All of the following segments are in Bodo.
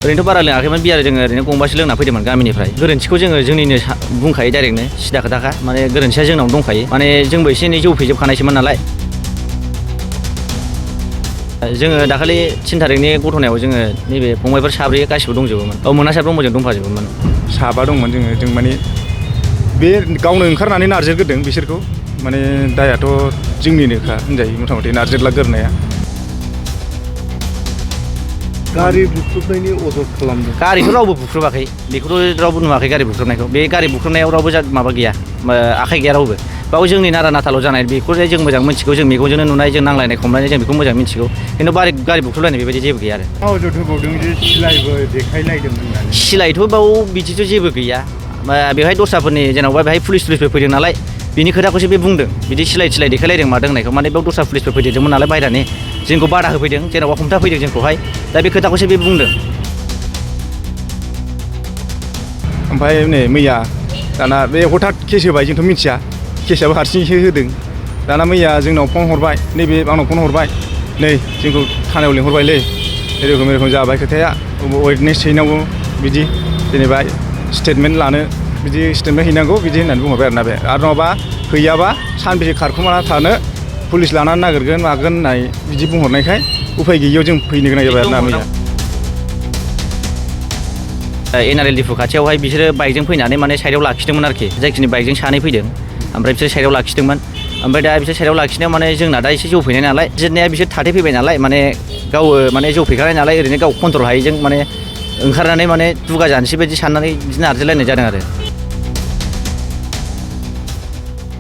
ओरैनोथ' बारा लोङाखैमोन बियार जोङो ओरैनो गंबासो लोंना फैदोंमोन गामिनिफ्राय गोरोन्थिखौ जोङो जोंनिनो बुंखायो डाइरेक्टनो सिदा खोथाखा माने गोरोन्थिया जोंनावनो दंखायो माने जोंबो एसे एनै जौ फेजोबखानायसोमोन नालाय जोङो दाखालि 3 थारिखनि गथ'नायाव जोङो नैबे फंबायफोर साब्रै गासिबो दंजोबोमोन मोनासा ब्रह्मजों दंफाजोबोमोन साबा दंमोन जों माने बे गावनो ओंखारनानै नारजेरग्रोदों बिसोरखौ माने दायाथ' जोंनिनोखा होनजायो मथा मथि नारजेरला गोरनाया गारि बुख्रुबनायनि अजद खालामदों गारिखौ रावबो बुख्रुबाखै बेखौथ' रावबो नुवाखै गारि बुख्रुबनायखौ बे गारि बुख्रुबनायाव रावबो माबा गैया आखाइ गैया रावबो बाव जोंनि नारा नाथाल' जानाय बेखौ जों मोजां मिथिगौ जों मेगनजोंनो नुनाय जों नांलायनाय खमलायनाय जों बेखौ मोजां मिथिगौ खिन्थु गारि बुख्रुबलायनाय बेबायदि जेबो गैया आरो अजद होबावदों जे सिलाइबो देखायलायदोंमोन होननानै सिलाइथ' बाव बिदिथ' जेबो गैया बेवहाय दस्राफोरनि जेनेबा बेहाय पुलिसफोर फैदों नालाय बिनि खोथाखौसो बे बुंदों बिदि सिलाइ देखायलायदों मादों होननायखौ माने बेयाव दस्रा पुलिसफोर फैदेरदोंमोन नालाय बायह्रानि जोंखौ बादा होफैदों जेनेबा हमथाफैदों जोंखौहाय दा बे खोथाखौसो बे बुंदों ओमफ्राय नै मैया दाना बे हठात केस होबाय जोंथ' मिथिया केसआबो हारसिंसो होदों दाना मैया जोंनाव फन हरबाय नैबे आंनाव फन हरबाय नै जोंखौ थानायाव लिंहरबायलै एरखम जाबाय खोथाया उइटनेस हैनांगौ बिदि जेनेबा स्टेटमेन्ट लानो बिदि स्टेटमेन्ट हैनांगौ बिदि होननानै बुंहरबाय आरोना बे आरो नङाबा हैयाबा सानबेसे खारखुमाना थानो पुलिस लानानै नागिरगोन मागोन होननाय बिदि बुंहरनायखाय उफाय गैयियाव जों फैनो गोनां जाबाय आरोना मैया NRL डिफु खाथियावहाय बिसोरो बाइकजों फैनानै माने साइडआव लाखिदोंमोन आरोखि जायखिनि बाइकजों सानै फैदों ओमफ्राय बिसोर साइडआव लाखिदोंमोन ओमफ्राय दा बिसोर साइडआव लाखिनायाव माने जोंना दा एसे जौ फैनाय नालाय जिरनाया बिसोर थाथै फैबाय नालाय माने गाव माने जौ फैखानाय नालाय ओरैनो गाव कन्ट्रल हायैजों माने ओंखारनानै माने दुगा जानोसै बायदि साननानै बिदिनो नारजिलायनाय जादों आरो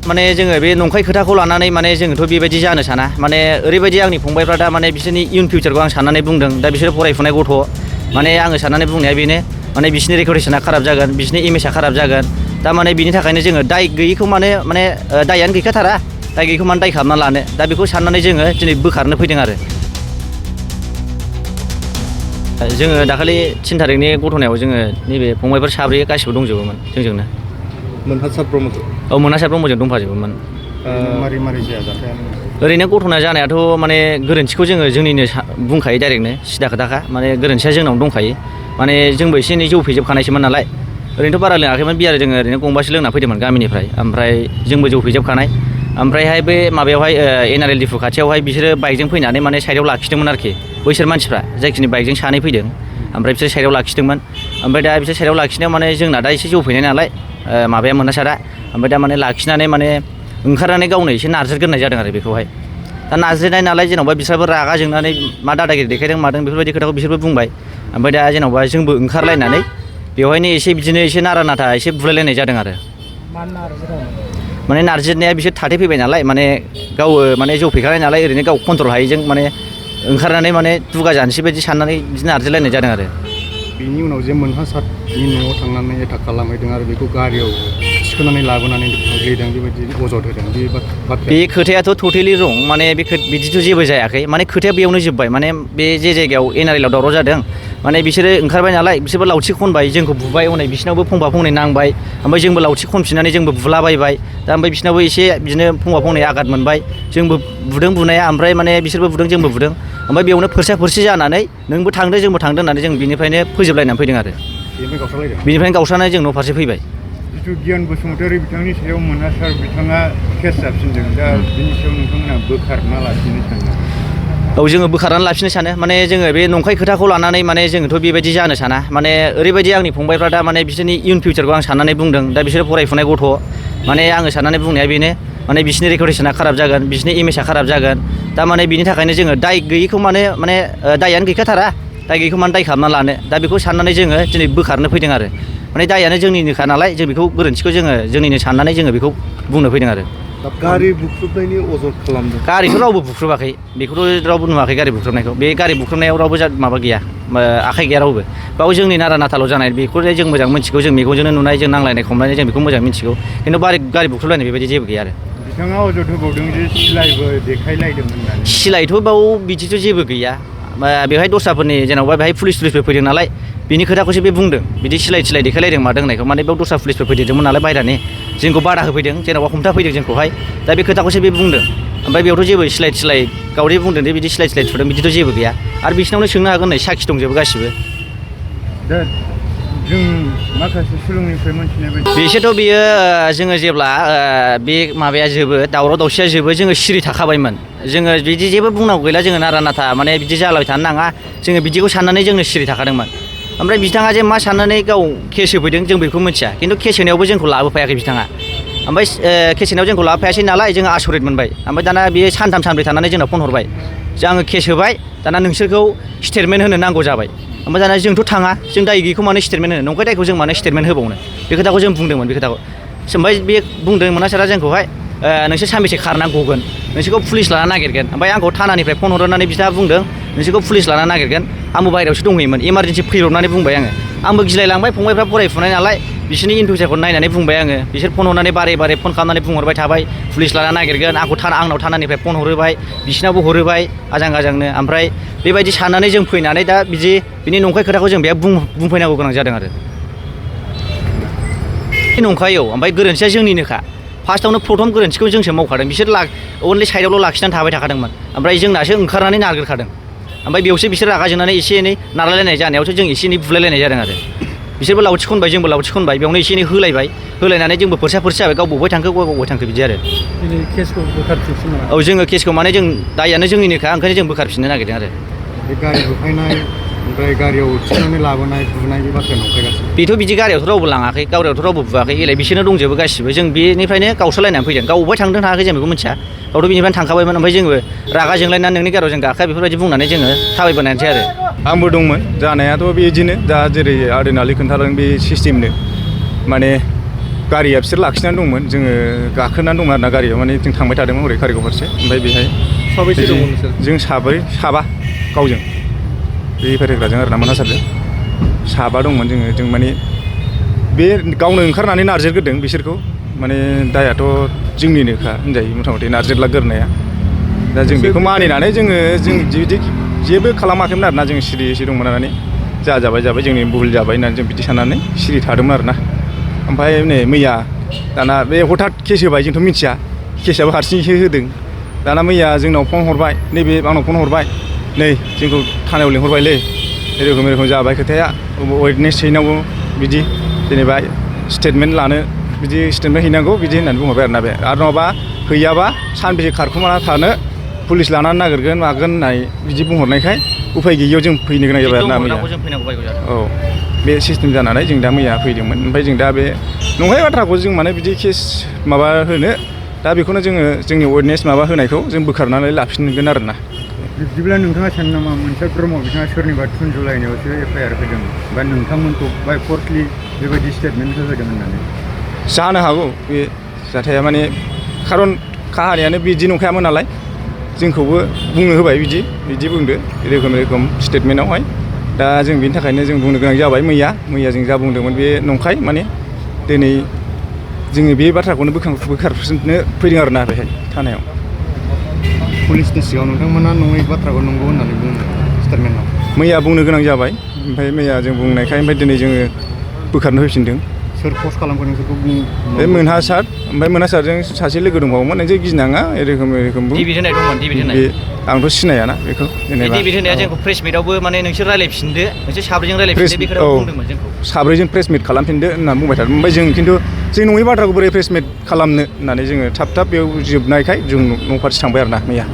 माने जोङो बे नंखाय खोथाखौ लानानै माने जोङोथ' बेबायदि जानो साना माने ओरैबायदि आंनि फंबायफ्रा दा माने बिसोरनि इयुन फिउचारखौ आं साननानै बुंदों दा बिसोर फरायफुनाय गथ' माने आङो साननानै बुंनाया बेनो माने बिसोरनि रेपुटेसना खाराब जागोन बिसोरनि इमेजआ खाराब जागोन दा माने बिनि थाखायनो जोङो दाय गैयैखौ माने दायानो गैखाथारा दाय गैयैखौ माने दाय खालामना लानो दा बेखौ साननानै जोङो दिनै बोखारनो फैदों आरो जोङो दाखालि 3 थारिखनि गथ'नायाव जोङो नैबे फंबायफोर साब्रै गासिबो दंजोबोमोन जोंजोंनो मोनहासा ब्रह्मजों मोनासा ब्रह्मजों दंफाजोबोमोन मारै जाया जाथायानो ओरैनो गथ'ना जानायाथ' माने गोरोन्थिखौ जोङो जोंनिनो बुंखायो डाइरेक्टनो सिदा खोथाखा माने गोरोन्थिया जोंनावनो दंखायो माने जोंबो एसे एनै जौ फेजोबखानायसोमोन नालाय ओरैनोथ' बारा लोङाखैमोन बियार जोङो ओरैनो गंबासो लोंना फैदोंमोन गामिनिफ्राय ओमफ्राय जोंबो जौ फेजोबखानाय ओमफ्रायहाय बे माबायावहाय NRL डिफु खाथियावहाय बिसोरो बाइकजों फैनानै माने साइडआव लाखिदोंमोन आरोखि बैसोर मानसिफ्रा जायखिनि बाइकजों सानै फैदों ओमफ्राय बिसोर साइडआव लाखिदोंमोन ओमफ्राय दा बिसोर साइडआव लाखिनायाव माने जोंना दा एसे जौ फैनाय नालाय माबाया मोनासारा ओमफ्राय दा माने लाखिनानै माने ओंखारनानै गावनो एसे नारजिरग्रोनाय जादों आरो बेखौहाय दा नारजिरनाय नालाय जेनेबा बिसोरबो रागा जोंनानै मा दादागिरि देखायदों मादों बेफोरबायदि खोथाखौ बिसोरबो बुंबाय ओमफ्राय दा जेनेबा जोंबो ओंखारलायनानै बेवहायनो एसे बिदिनो एसे नारा नाथा एसे बुलायलायनाय जादों आरो माने नारजिरनाया बिसोर थाथै फैबाय नालाय माने गाव माने जौ फैखानाय नालाय ओरैनो गाव कन्ट्रल हायैजों माने ओंखारनानै माने दुगा जानोसै बायदि साननानै बिदिनो नारजिलायनाय जादों आरो बिनि उनाव जे मोनहासारनि न'आव थांनानै एटाक खालामहैदों आरो बेखौ गारियाव थिखोनानै लाबोनानै गोग्लैदों बेबायदि अजद होदों बे खोथायाथ' टटेलि रं माने बे बिदिथ' जेबो जायाखै माने खोथाया बेयावनो जोब्बाय माने बे जे जायगायाव NRL आव दावराव जादों माने बिसोरो ओंखारबाय नालाय बिसोरबो लावथि खनबाय जोंखौ बुबाय हनै बिसिनावबो फंफा फंनै नांबाय ओमफ्राय जोंबो लावथि खनफिननानै जोंबो बुलाबायबाय दा ओमफ्राय बिसिनावबो एसे बिदिनो फंफा फंनै आघात मोनबाय जोंबो बुदों बुनाया ओमफ्राय माने बिसोरबो बुदों जोंबो बुदों ओमफ्राय बेयावनो फोरसा फोरसि जानानै नोंबो थांदो जोंबो थांदो होननानै जों बिनिफ्रायनो फोजोबलायनानै फैदों आरो बिनिफ्रायनो गावस्रानानै जों न' फारसे फैबाय जिथु गियान बसुमतारी बिथांनि सायाव मोनहासार बिथाङा केस जाफिनदों दा बिनि सायाव नोंथांमोना बोखारना लाफिननो सानो औ जोङो बोखारनानै लाफिननो सानो माने जोङो बे नंखाय खोथाखौ लानानै माने जोङोथ' बेबायदि जानो साना माने ओरैबायदि आंनि फंबायफ्रा दा माने बिसोरनि इयुन फिउचारखौ आं साननानै बुंदों दा बिसोर फरायफुनाय गथ' माने आङो साननानै बुंनाया बेनो माने बिसोरनि रेपुटेसना खाराब जागोन बिसोरनि इमेजआ खाराब जागोन दा माने बिनि थाखायनो जोङो दाय गैयैखौ माने दायानो गैखाथारा दाय गैयैखौ माने दाय खालामना लानो दा बेखौ साननानै जोङो दिनै बोखारनो फैदों आरो माने दायानो जोंनिनोखा नालाय जों बेखौ गोरोन्थिखौ जोङो जोंनिनो साननानै जोङो बेखौ बुंनो फैदों आरो गारि बुख्रुबनायनि अजद खालामदों गारिखौ रावबो बुख्रुबाखै बेखौथ' रावबो नुवाखै गारि बुख्रुबनायखौ बे गारि बुख्रुबनायाव रावबो माबा गैया आखाइ गैया रावबो बाव जोंनि नारा नाथाल' जानाय बेखौ जों मोजां मिथिगौ जों मेगनजोंनो नुनाय जों नांलायनाय खमलायनाय जों बेखौ मोजां मिथिगौ खिन्थु गारि बुख्रुबलायनाय बेबायदि जेबो गैया आरो बिथाङा अजद होबावदों जे सिलाइबो देखायलायदोंमोन होननानै सिलाइथ' बाव बिदिथ' जेबो गैया बेवहाय दस्राफोरनि जेनेबा बेहाय पुलिसफोर फैदों नालाय बिनि खोथाखौसो बे बुंदों बिदि सिलाइ देखायलायदों मादों होननायखौ माने बेयाव दस्रा पुलिसफोर फैदेरदोंमोन नालाय बायह्रानि जोंखौ बादा होफैदों जेनेबा हमथाफैदों जोंखौहाय दा बे खोथाखौसो बे बुंदों ओमफ्राय बेयावथ' जेबो सिलाइ गावदे बुंदों दे बिदि सिलाइ थुदों बिदिथ' जेबो गैया आरो बिसिनावनो सोंनो हागोन नै साखि दंजोबो गासिबो दा जों माखासे सुलुंनिफ्राय मोनथिनाय बायदि बिसोरथ' बियो जोङो जेब्ला बे माबाया जोबो दावराव दावसिया जोबो जोङो सिरि थाखाबायमोन जोङो बिदि जेबो बुंनांगौ गैला जोङो नारा नाथा माने बिदि जालाबाय थानो नाङा जोङो बिदिखौ साननानै जोंनो सिरि थाखादोंमोन ओमफ्राय बिथाङा जे मा साननानै गाव केस होफैदों जों बेखौ मिथिया खिन्थु केस होनायावबो जोंखौ लाबोफायाखै बिथाङा ओमफ्राय केस होनायाव जोंखौ लाबोफायासै नालाय जोङो आसरित मोनबाय ओमफ्राय दाना बियो सानथाम सानब्रै थानानै जोंनाव फन हरबाय जे आङो केस होबाय दाना नोंसोरखौ स्टेटमेन्ट होनो नांगौ जाबाय ओमफ्राय दाना जोंथ' थाङा जों दाय गैयैखौ मानो स्टेटमेन्ट होनो नंखाय दायखौ जों मानो स्टेटमेन्ट होबावनो बे खोथाखौ जों बुंदोंमोन बे खोथाखौ ओमफ्राय बे बुंदों मोनासारा जोंखौहाय नोंसोर सानबेसे खारनानै गगोन नोंसोरखौ पुलिस लाना नागिरगोन ओमफ्राय आंखौ थानानिफ्राय फन हरनानै बिथाङा बुंदों नोंसोरखौ पुलिस लाना नागिरगोन आंबो बायहेरायावसो दंहैयोमोन इमारजेन्सि फैब्रबनानै बुंबाय आंबो गिलायलांबाय फंबायफ्रा फरायफुनाय नालाय बिसोरनि इन्टुइसारखौ नायनानै बुंबाय आङो बिसोर फन हरनानै बारे बारे फन खालामनानै बुंहरबाय थाबाय पुलिस लाना नागिरगोन आंनाव थानानिफ्राय फन हरोबाय बिसिनावबो हरोबाय आजां गाजांनो ओमफ्राय बेबायदि साननानै जों फैनानै दा बिनि नंखाय खोथाखौ जों बेयाव बुंफैनांगौ गोनां जादों आरो नंखायौ ओमफ्राय गोरोन्थिया जोंनिनोखा फार्स्टआवनो प्रथम गोरोन्थिखौ जोंसो मावखादों बिसोर अनलि साइडआवल' लाखिनानै थाबाय थाखादोंमोन ओमफ्राय जोंनासो ओंखारनानै नारगोरखादों ओमफ्राय बेयावसो बिसोर रागा जोंनानै एसे एनै नारलायलायनाय जानायावसो जों एसे एनै बुलायलायनाय जादों आरो बिसोरबो लावथि खनबाय जोंबो लावथि खनबाय बेयावनो एसे एनै होलायनानै जोंबो फोरसा जाबाय गाव बबेहाय थांखो बबेहाय थांखो बिदि आरो केसखौ बोखारफिनसिन नामा? औ जोङो केसखौ माने जों दायानो जोंनिनोखा ओंखायनो जों बोखारफिननो नागिरदों आरो बे गारि बुफायनाय ओमफ्राय गारियाव थिखांनानै लाबोनाय बुनाय बे बाथ्राया नंखाय गासिबो बेथ' बिदि गारियावथ' रावबो लाङाखै गारियावथ' रावबो बुवाखै एलाय बिसोरनो दंजोबो गासिबो जों बेनिफ्रायनो गावस्रालायनानै फैदों गाव बबेहाय थांदों थाङाखै जों बेखौ मिथिया गावथ' बिनिफ्रायनो थांखाबायमोन ओमफ्राय जोङो रागा जोंलायनानै नोंनि गारियाव जों गाखोया बेफोरबायदि बुंनानै जोङो थाबायबोनायसै आरो आंबो दंमोन जानायाथ' बेदिनो दा जेरै आदैनालि खोन्थादों बे सिस्टेमनो माने गारिया बिसोर लाखिनानै दंमोन जोङो गाखोनानै दंमोन आरोना गारियाव माने जों थांबाय थादोंमोन हरै कारिगाव फारसे ओमफ्राय बेहाय साबैसे दंमोन नोंसोर? जों साबा गावजों बे फेरेग्राजों आरोना मोनहासारजों साबा दंमोन जों माने बे गावनो ओंखारनानै नारजेरग्रोदों बिसोरखौ माने दायाथ' जोंनिनोखा होनजायो मथा मथि नारजेरलाग्रोनाया दा जों बेखौ मानिनानै जों बिदि जेबो खालामाखैमोन आरोना जों सिरियैसो दंमोन माने जाबाय जोंनि भुल जाबाय होननानै जों बिदि साननानै सिरि थादोंमोन आरोना ओमफ्राय नै मैया दाना बे हथात केस होबाय जोंथ' मिथिया केसआबो हारसिङैसो होदों दाना मैया जोंनाव फन हरबाय नैबे आंनाव फन हरबाय नै जोंखौ थानायाव लिंहरबायलै एरखम जाबाय खोथाया उइटनेस हैनांगौ बिदि जेनेबा स्टेटमेन्ट लानो बिदि स्टेटमेन्ट हैनांगौ बिदि होननानै बुंहरबाय आरोना बे आरो नङाबा हैयाबा सानबेसे खारखुमाना थानो पुलिस लानानै नागिरगोन मागोन होननाय बिदि बुंहरनायखाय उफाय गैयियाव जों फैनो गोनां जाबाय आरोना मैया औ बे सिस्टेम जानानै जों दा मैया फैदोंमोन ओमफ्राय जों दा बे नंखाय बाथ्राखौ जों माने बिदि केस माबा होनो दा बेखौनो जोङो जोंनि उइटनेस माबा होनायखौ जों बोखारनानै लाफिनगोन आरोना बिदिब्ला नोंथाङा सानो नामा मोनसे ब्रह्म बिथाङा सोरनिबा थुनजुलायनायावसो एफआइआर होदों बा नोंथांमोनखौ बाय फर्सलि बेबायदि स्टेटमेन्ट होदों होननानै जानो हागौ बे जाथाया माने खारन काहानियानो बिदि नंखायामोन नालाय जोंखौबो बुंनो होबाय बिदि बुंदो रोखोम स्टेटमेन्टआवहाय दा जों बेनि थाखायनो जों बुंनो गोनां जाबाय मैया जों जा बुंदोंमोन बे नंखाय माने दिनै जोङो बे बाथ्राखौनो बोखारफिननो फैदों आरोना बेहाय थानायाव पुलिसनि सिगाङाव नोंथांमोना नङै बाथ्राखौ नंगौ होननानै बुङो स्टेटमेन्टआव मैया बुंनो गोनां जाबाय ओमफ्राय मैया जों बुंनायखाय ओमफ्राय दिनै जोङो बोखारनो होफिनदों सोर पस्ट खालामखो नोंसोरखौ बे मोनहासार ओमफ्राय मोनहासारजों सासे लोगो दंबावोमोन नोंसोर गिनाङा एरखम डेभिड होनाय दंमोन डेभिड होनाय आंथ' सिनायाना बेखौ जेनेबा डेभिड होनाया जोंखौ प्रेस मिटआवबो माने नोंसोर रायलायफिनदो नोंसोर साब्रैजों रायलायफिनदो बे खोथाखौ बुंदोंमोन जोंखौ साब्रैजों प्रेस मिट खालामफिनदो होननानै बुंबाय थादों ओमफ्राय जों खिन्थु जों नङै बाथ्राखौ बोरै प्रेस मिट खालामनो होननानै जोङो थाब बेयाव जोबनायखाय जों न' फारसे थांबाय आरोना मैया